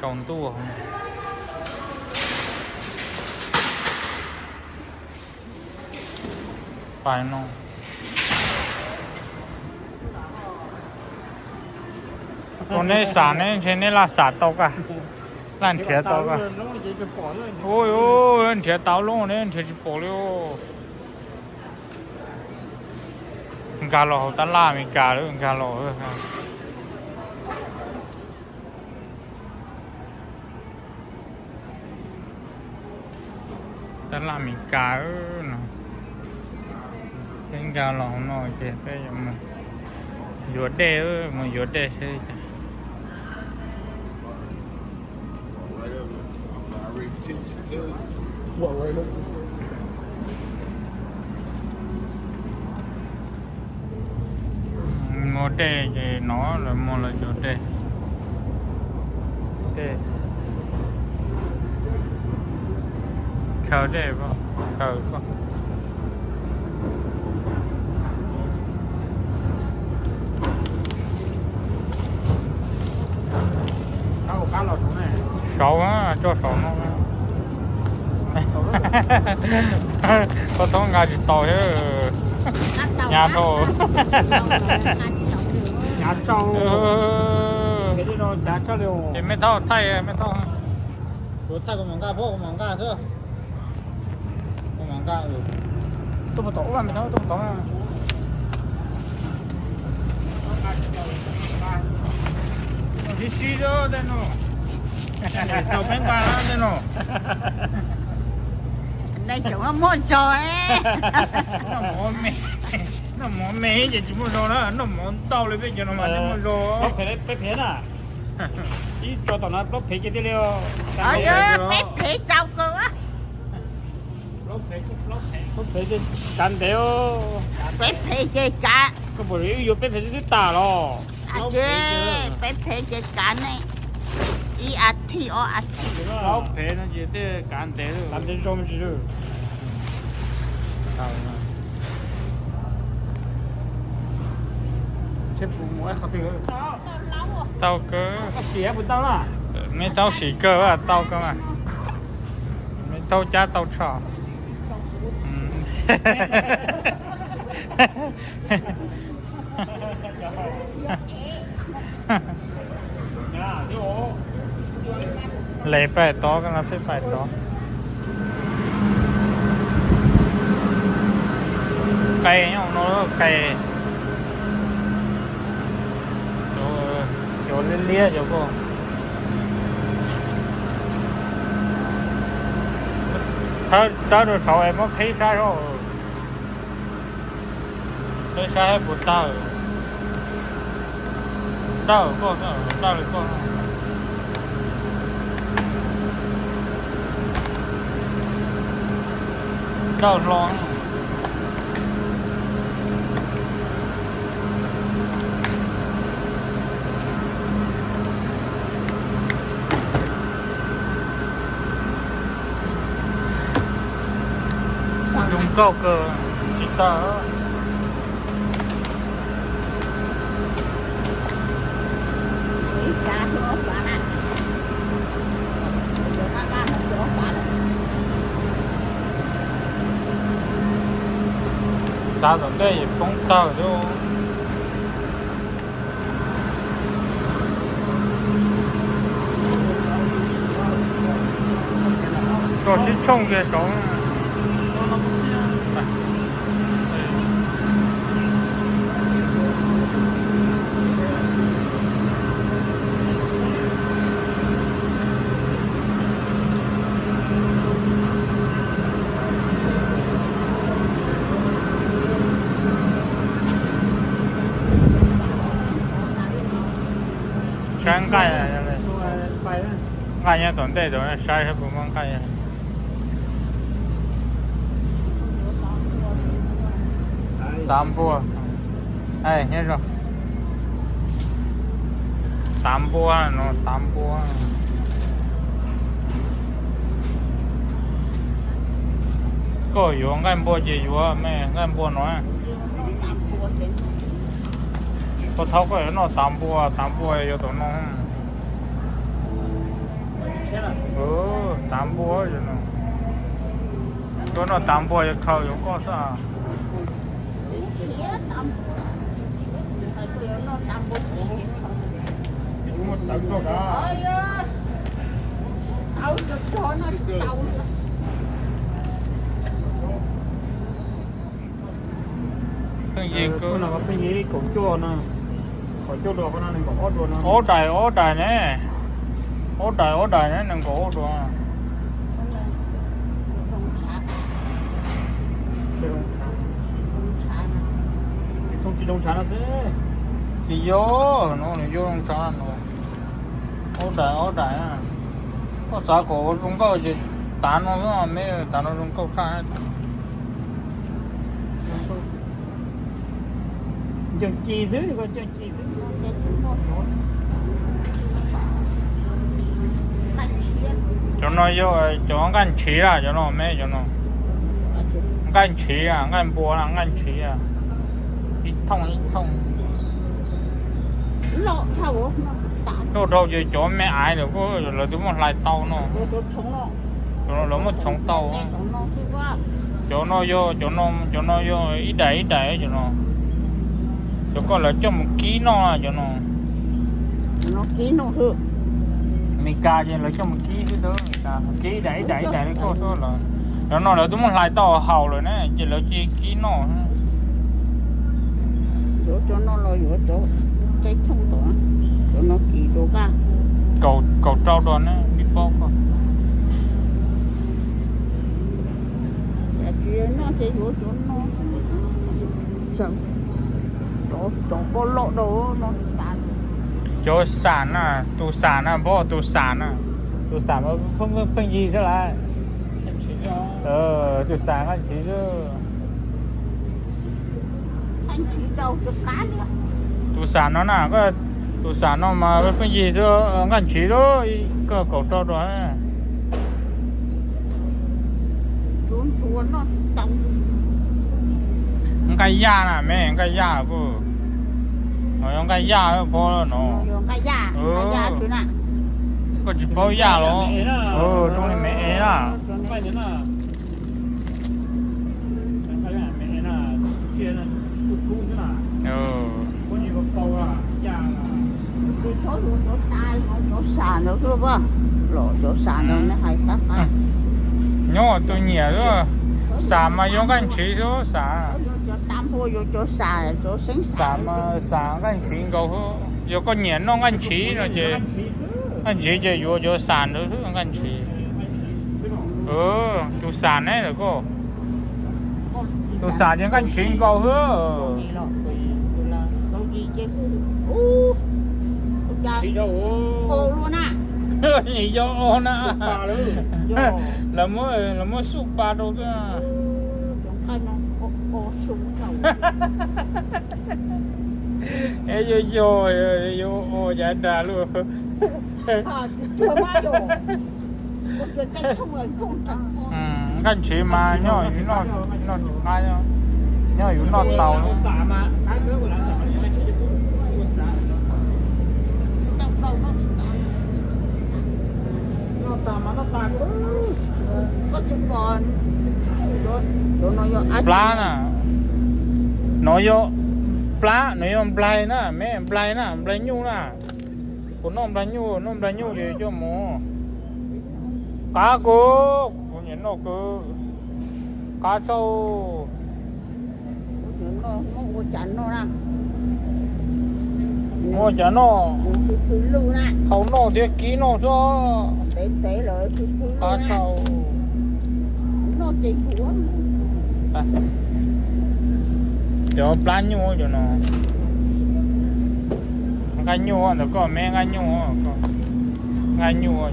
Tsaus ntuj. Pais no. Rau neb xam neb ntshe neb laj xam tau koj, laj nrhiav tau koj. Ui, nrhiav tau lub neb nrhiav tsis pom li. Nkag los hauv tab laj Amelikas lawm, nkag los. Tab laj Amelikas no. Peb nkag los hauv no ces peb yuav mus yuav dej, mus yuav dej seb. Muaj dej ces no lawv muaj lawv cov dej. Dej, chaw dej, chaw. Saud, tso saum no. Koj txhob nqa tsis tau thiab. Hnyav dhau. Ces mej thaub thaij, mej thaub. Kuv thaij kuv mam nqa, kuv mam nqa xwb. Kuv mam nqa. Tuaj puag tom ub, mej thaub tuaj puag tom. Sib sib tej no. Tau peb nqa tej no. Nais tseem muaj zog. Noj mov me, noj mov me ces tsis muaj zog na, noj mov ntau li peb cov no mas muaj zog. Peb phev na. Ib tso tom no plaub phev ces thiaj li. Peb phev tau kawg. Plaub phev, kav ntev. Peb phev ces kav. Koj puas yuav peb phev twb tas los? Peb phev ces kav ne, ib as thiv ob as thiv. Plaub phev no ces thiaj kav ntev, kav ntev zoo tsis. Tau kawg. Mej thaub siv kawg, tau kawg mas. Mej thaub cab tau tshaj. Les pais tod, koj no peb pais tod. Qe nyob no, qe. Cov liab liab cov ko. Thawb rau saud es muab qhib saib, qhib saib puas tawg. Dawj koj, dawj li koj. Dawj hlo. Zoo nkauj kawg, tsis tawg. Txav tom ntej es poob tawg thiab. Tso sib tshooj kiag saud. Saib nqaij, nqaij nyob tom ntej, saib saib puas muaj nqaij. Tav npua, nyob zoo. Tav npua no, tav npua. Koj yuav nqaij npua ces yuav me nqaij npua no. Koj thaub koj yuav noj tav npua, tav npua yuav tom no. Tav npua, tuaj noj tav npua yog khaws yuav koj xwb. Pheej yig, pheej yig kaum cuaj no, kaum cuaj dua, ob dais ob dais ne, ob dais ob dais ne, nees nkaum ob dua. Tsis yog, no nws yuav zoo tshaj no. Ob dais ob dais na. Koj xav kom zoo nkauj ces tav no xwb, me tav no zoo nkauj tshaj. Ncoog ci xwb, ncoog ci xwb. Cov no yog cov nqaij ntshiv a, cov no me cov no. Nqaij ntshiv a, nqaij npua na, nqaij ntshiv a. Ib thooj ib thooj. Loj dhau ces cov me aiv ntawd kuj lawv twb muaj hlais tau no. Lawv muaj txhoov tau. Cov no yog, cov no, cov no yog ib daim ib daim cov no. Cov koj lawv coj mus kib noj cov no. Meskas ces lawv coj mus kib xwb, kib ib daim ib daim ib daim li koj xwb lawm. Cov no lawv twb muab hlais tau haus lawm ne ces lawv cia kib noj. Yuav cov no los yuav cov caij thooj tom, cov no kis dua kaj. Kaum rau dua ne, tsis paub koj. Tsis noj ces yuav cov no. Cov koj loj dau no. Cov xam na, tus xam na, npog tus xam na. Tus xam mas pheej yig xwb lawm. Tus xam nqaij ntshiv xwb. Tus xam no na, tus xam no mas pheej yig xwb, nqaij ntshiv xwb, koj kaum rau dua. Nqaij yaj na me, nqaij yaj kuj, no yog nqaij yaj pab no. Koj tsis paub yaj los? Zoo li me ev na. Nyob tus nyiam xwb, xam mas yuav nqaij ntshiv xwb, xam, xam mas xam nqaij ntshiv nkaus xwb. Yog koj nyiam noj nqaij ntshiv no ces, nqaij ntshiv ces yuav cov xam ntawd xwb, nqaij ntshiv. Tus xam ne lawm koj. Tus xam ces nqaij ntshiv nkaus xwb. Yog o na. Lawv muab, lawv muab xuj pa rau xwb. Es yog yog, yuav o cas dag luaj. Nqaij ntshiv mas nyob, noj tsis qab, nyob yus noj tau. Plab na, no yog plab, no yog nplaig na, me nplaig na, nplaig nyuj na. Kuv noj nplaig nyuj, noj nplaig nyuj ces coj mus. Qab kawg, kuv nyiam noj kawg. Qab tshaj. Ua cas noj, hau noj thiab kib noj xwb. Qab tshaj. Cov plab nyuj cov no. Nqaij nyuj ntawm koj me, nqaij nyuj, nqaij nyuj.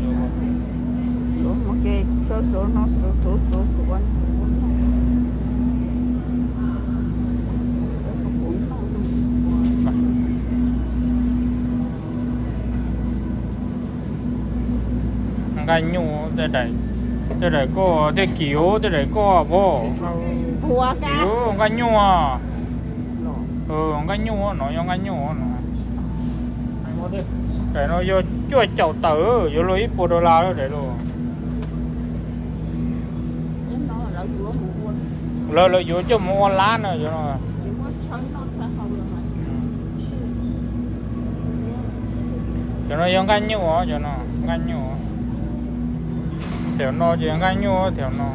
Nqaij nyuj, tej daim koj, tej kim, tej daim koj pab. Nqaij nyuj. Nqaij nyuj no, yog nqaij nyuj no. Daim no yog cuaj caum tawm, yuav luag ib puas dollar lawm daim no. Lawv, lawv yuav coj mus ua lab na cov no. Cov no yog nqaij nyuj os, cov no nqaij nyuj. Thaum no ces nqaij nyuj, thaum no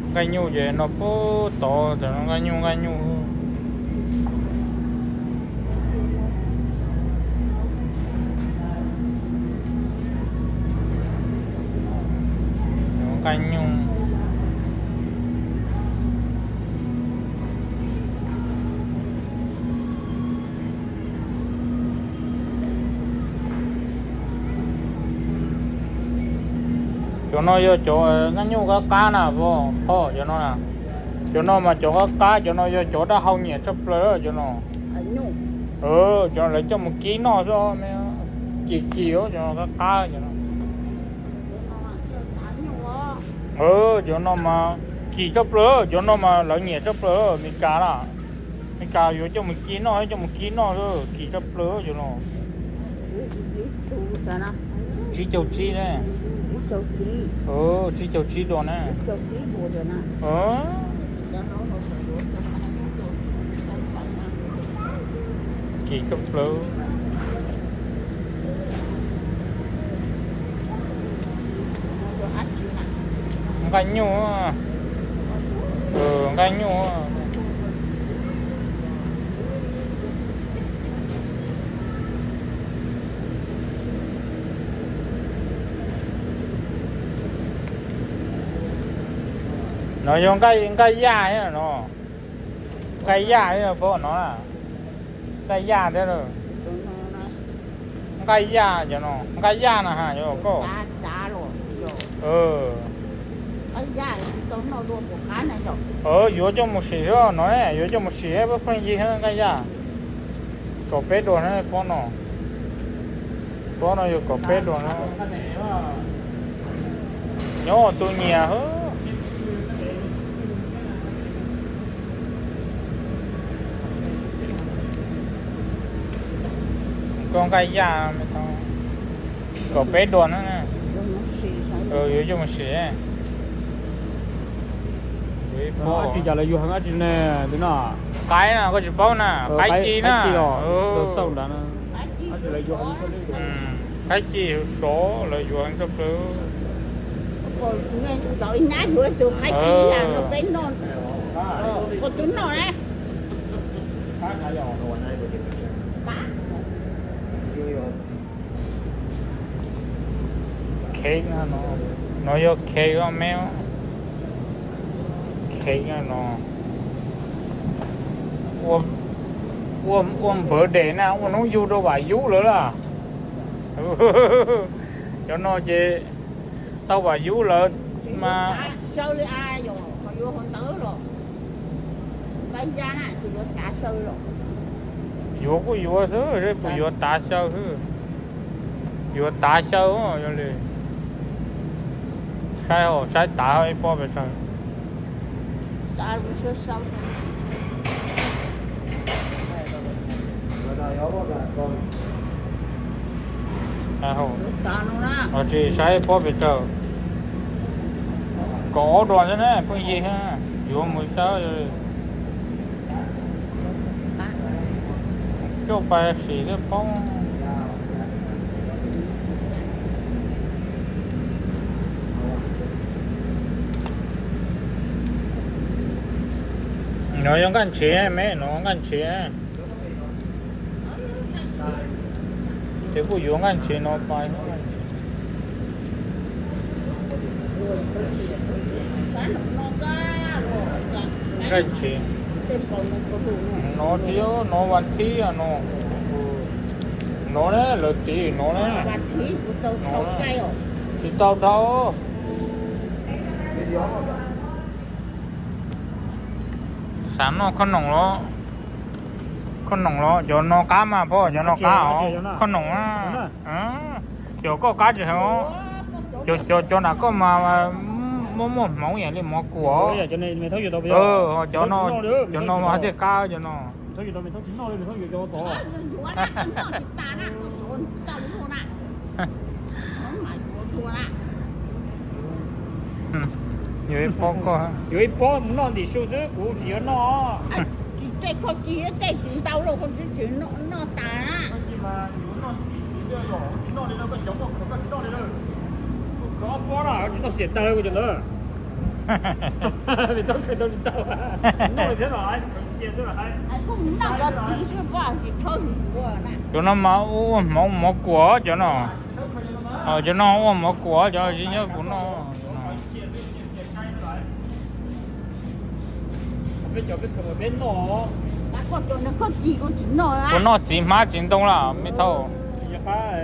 nqaij nyuj ces no pub tod, thaum no nqaij nyuj, nqaij nyuj. Nqaij nyuj. Cov no yog cov nqaij nyuj qab qab na, cov no, cov no mas cov qab qab, cov no yog cov dab hau nyiam tshaj plaws cov no. Cov no lawv coj mus kib noj xwb, kim kim cov no qab qab cov no. Cov no mas kim tshaj plaws, cov no mas lawv nyiam tshaj plaws Meskas na. Meskas yuav coj mus kib noj, coj mus kib noj, kim tshaj plaws cov no. Tsib caug tsib ne. Tsib caug tsib dua ne. Kim tshaj plaws. Nqaij nyuj. Nqaij nyuj. No yog nqaij yaj no. Nqaij yaj thiab pab no. Nqaij yaj thiab. Nqaij yaj cov no, nqaij yaj na has yog koj. Yuav coj mus sim xwb no, yuav coj mus sim pheej yig nqaij yaj. Kaum peb dua na pob no. Pob no yog kaum peb dua na. Nyob tus nyiam. Koj nqaij yaj, kaum peb dua na. Yuav coj mus sim. Dab tsi cas lawv yuav heev dab tsi ne, no? Qaib na, koj tsis paub na, qaib ci na. Qaib ci sov lawv yuav heev tshaj plaws. Tus qaib ci no peb noj, tus noj na. Cake no, no yog cake os me. Cake no, ua npawv des na, ua hnub yug rau vam yub lawm laj. Cov no ces tau vam yub lawm mas. Yuav kuj yuav xwb, seb puas yuav tav xyaw xwb. Yuav tav xyaw yog li. Saib, saib tav ib pob pes tsawg. Tsis saib pob pes tsawg. Kaum ob dua xwb na, pheej yig, yuav mus xyaw. Coj pais sim thiab paub. No yog nqaij ntshiv me, no nqaij ntshiv. Ces kuj yuav nqaij ntshiv no pais. Nqaij ntshiv. No tsis, no vas thib no. No ne, lawv tiv no ne. Tsis tau dhau. Xav noj khob noom los, khob noom los, cov no qab mas pog, cov no qab os, khob noom na. Cov koj qab tsis heev, cov, cov nram koj mas muaj muaj hmoov ib yam li mov kuam. Cov no, cov no mas thiaj qab cov no. Thaub yuav tau, thaub tsis noj li, thaub yuav cov tod. Yuav ib pob koj, yuav ib pob mus noj ntim su xwb, kuv tsis yuav noj. Tsis tej koj cia tej tsis ntau lauj, koj tsis noj tas na. Tsis noj li no, koj cov muaj khaws koj tsis noj li na. Khaws ob pob na, tsis noj xiam tag li koj cov ntawd. Vim tau khaws tau tsis tau. Noj li thiab los hais, khaws cia xwb los hais. Cov no mas ua hmoov mov kuam cov no. Cov no ua mov kuam cov tsis nyob kuv noj. Kuv noj txiv hmab txiv ntoo lawm me thaub.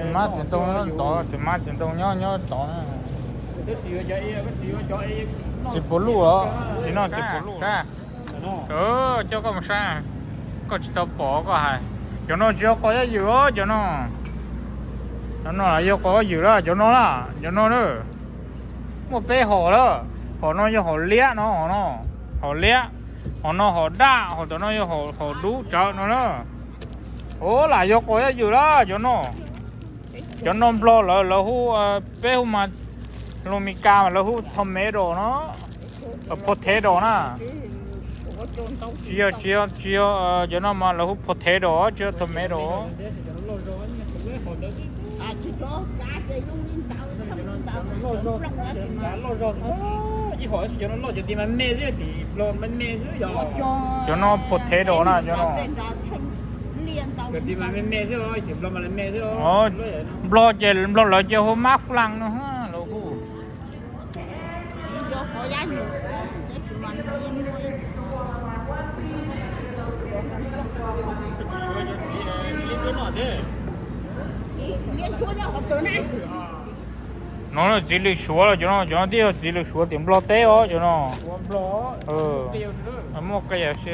Hmab txiv ntoo nyob tod, txiv hmab txiv ntoo nyob nyob tod na. Txiv puas luj os, tsis noj txiv puas luj. Coj koj mus saib, koj tsis tau pom koj hais. Cov no tsis yog qos yaj ywm os cov no. Cov no yog qos yaj ywm lawm cov no lawm, cov no na. Muaj peb hom lawm, hom no yog hom liab no, hom no hom liab, hom no hom daj, hom tom no yog hom dub tsawv no na. Ua lam yog qos yaj ywm lawm cov no. Cov no nplog lawv lawv hu, peb hu mas, lus Mes Kas mas lawv hu tomato no, potato na. Tsis yog, tsis yog, tsis yog, cov no mas lawv hu potato tsis yog tomato. Cov no potato na cov no. Nplog ces nplog lawv ces hu mab flan no lawv hu. No txiv lws suav los cov no, cov no twb yog txiv lws suav tim nplog teb os cov no. Muaj qia si.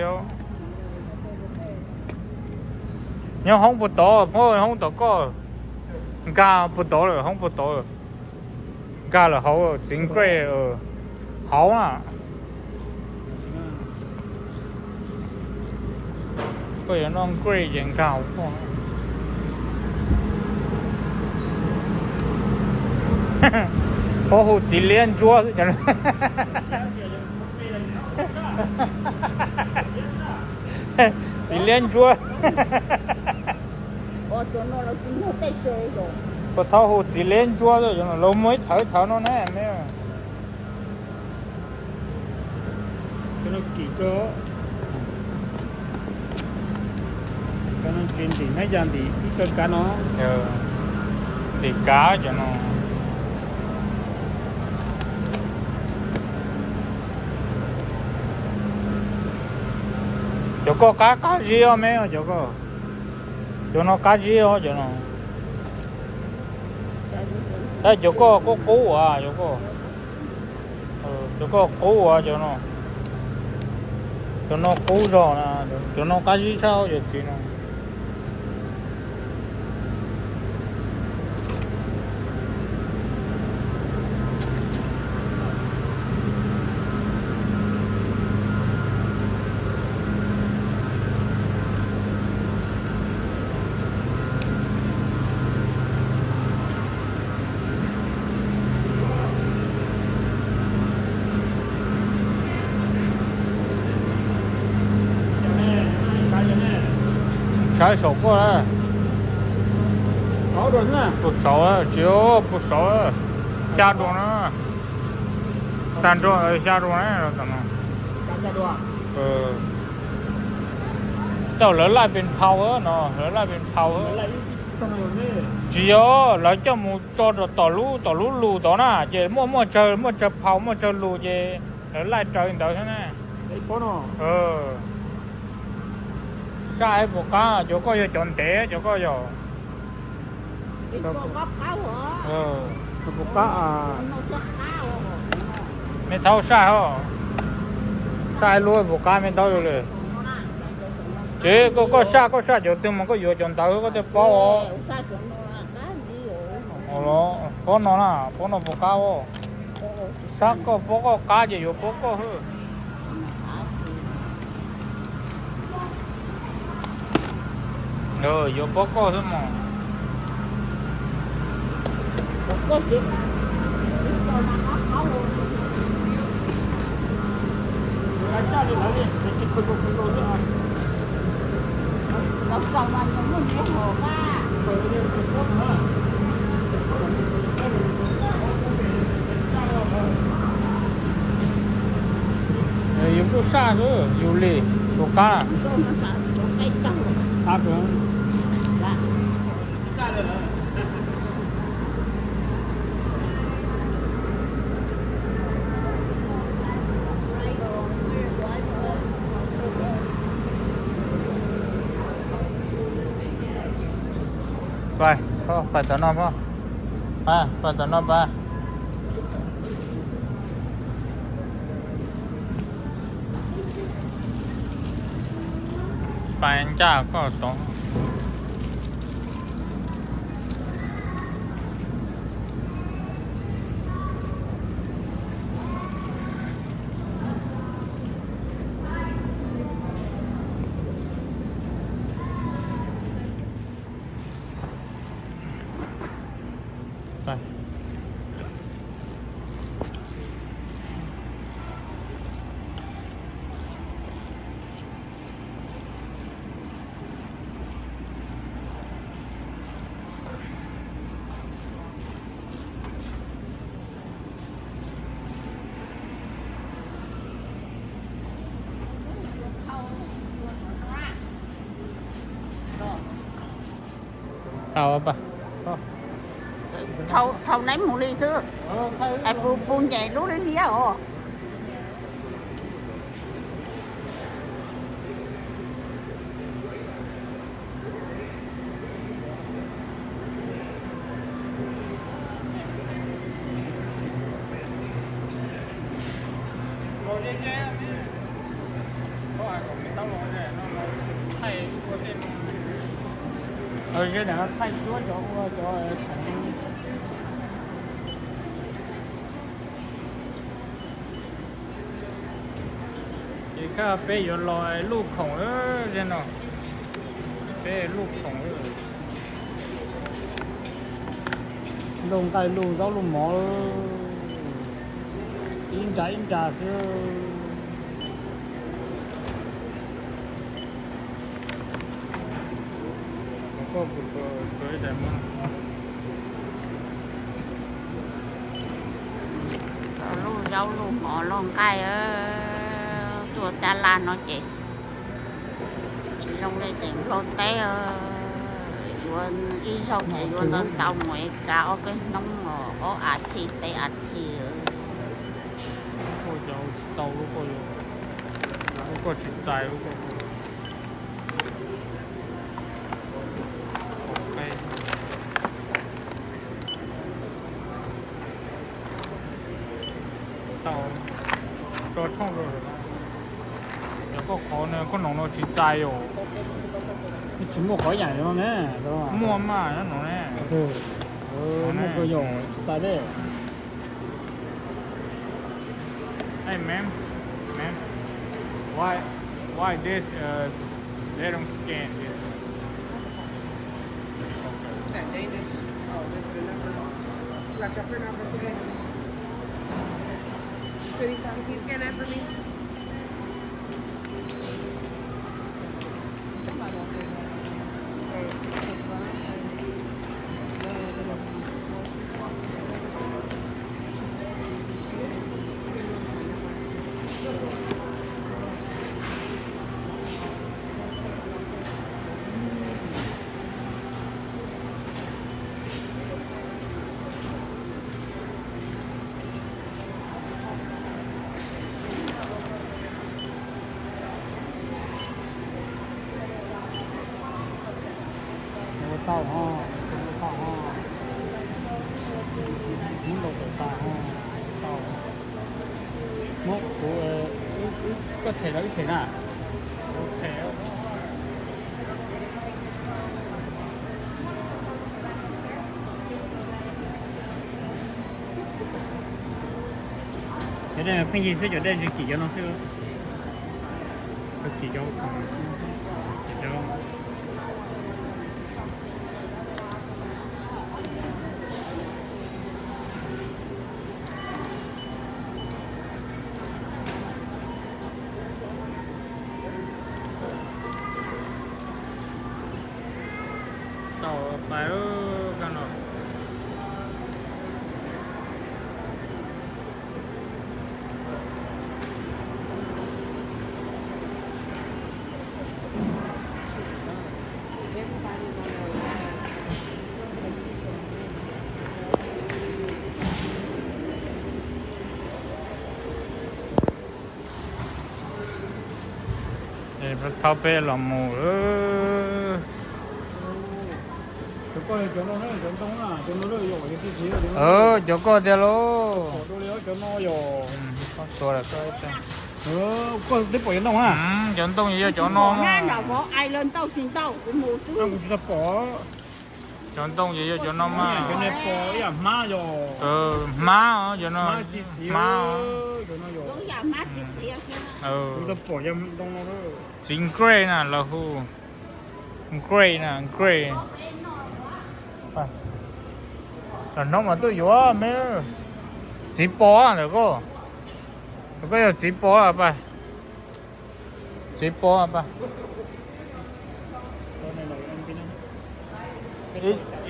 Nyob hoob puas tod, hoob tom koj, nkag puas tod lawm, hoob puas tod lawm. Nkag lawm hauv txiv nqaij hauv na. Koj yuav noj nqaij ces nkag hauv koj. Pab hu txiv liab ntsuab xwb cov no. Txiv liab ntsuab. Puas tau hu txiv liab ntsuab, lawv muaj ib thawv thawv no ne. Ntim kav cov no. Cov koj qab qab zib os me, cov koj. Cov no qab zib os cov no. Tab cov koj qub qub as, cov koj qub as cov no. Cov no qub zog na, cov no qab zib tshaj cov txiv no. Saib saum koj, puas saud, tsis, puas saud, xya duas na, tag nrho xya duas na. Tej lawv laij pes phau no, lawv laij pes phau. Tsis yog, lawv coj mus tso rau tom lub, tom lub lus tod na, ces muaj, muaj tsawg, muaj tsawg phau, muaj tsawg lus ces lawv laij raws li ntawd xwb na. Saj puas qab, cov koj yog cov ntev, cov koj yog. Puas qab, me thaub saj ho. Saj lub puas qab me thaub li. Tsev koj, koj saj, koj saj cov twg mas koj yuav cov ntawd koj thiaj paub os. Pob no na, pob no puas qab os. Sab koj pob koj qab ces yuav pob koj xwb. Yuav pob koj xwb mos. Yus kuj saj xwb, yus li tus qab. Pais, pais tom no pab. Pais, pais tom no pab. Pais ncaj koj tod. Tau pab. Thaum neb mus li xwb, es puas puas nyem lub liab os. Thaij cuab cov ua cov thaum. Ces kaj peb yuav los luj khoom lawm no. Peb luj khoom lawm. Luj nqaij luj zaub luj mov, ib nra ib nra xwb. Luj zaub luj mov luj nqaij, tuaj tab laj no ces tsis zoo li tej Nplog teb. Yuav ib zaug ces yuav ntau ntau mus es kav ob peb hnub os, ob as thiv peb as thiv. Koj cov tsis tau lub koj yuav, lub koj tsis txais lub koj. Tau, tso tshooj rau. Yog koj qhov no, koj noom no tsis txais os. Tsis muaj qhov yam no ne. Muaj mas nyob no ne. Muaj koj yog tsis txais li. Hey, ma'am, ma'am, why, why this, uh, they don't scan this? Is that Danish? Oh, that's the number. You got your print out for today? Can you, can you scan that for me? Ua tau ho, ua tau ho. Muab ntaus tawm tas ho. Muab kuv, koj them los ib them na. Cov dej pheej yig xwb, cov dej ntsig kim cov no xwb. Kim cov, kim cov. Pais, koj no. Thauj peb los mus. Cov koj tiag lauj. Cov ntoo yog cov no. Cov ntoo yog cov no mas. Hmab os, cov no hmab. Txiv Grace na lawv hu. Grace na, Grace. Los hnub mas tuaj yuav me. Txiv pos ntawm koj. Ntawm koj yog txiv pos los pas? Txiv pos pas?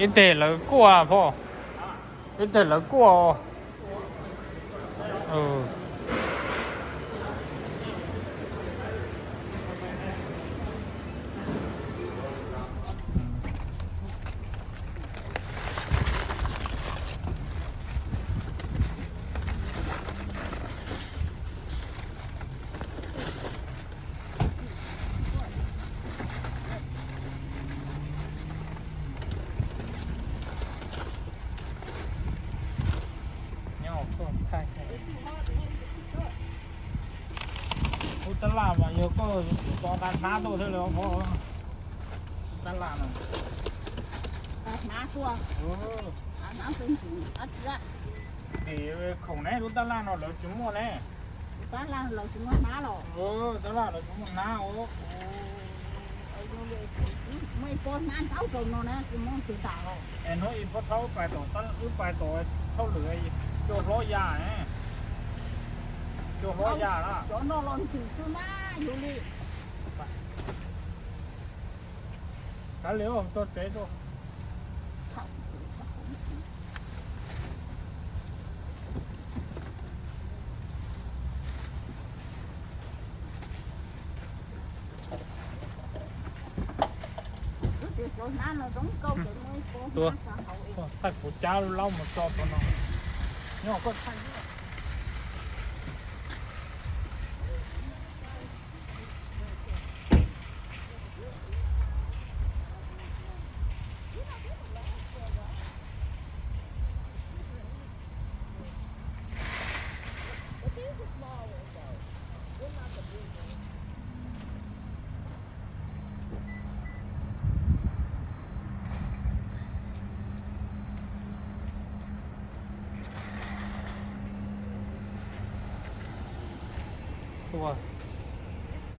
Ib teg lawv kuaj phoj. Ib teg lawv kuaj. Lub tab laj mas yog koj tos nqa hnab tuaj thiab li os. Tab laj no. Hnab tuaj. Hnab tuaj ntxim qab txiab. Vim khoom ne, lub tab laj no lawv tsis muaj ne. Tab laj lawv tsis muaj hnab los. Tab laj lawv tsis muaj hnab os. Muaj ib pob hnab ntaub rau no na, kuv muab tus tam los. Es hnub ib pob thaub pais tom, wb pais tom thaub lwm, cua hlob ya, cua hlob ya na. Cov no los ntxim xwb mas yus li. Kav liam, tso tsev tuaj. Thaij kuv cab laub mus tso rau no. Nyob koj thaij. Ua,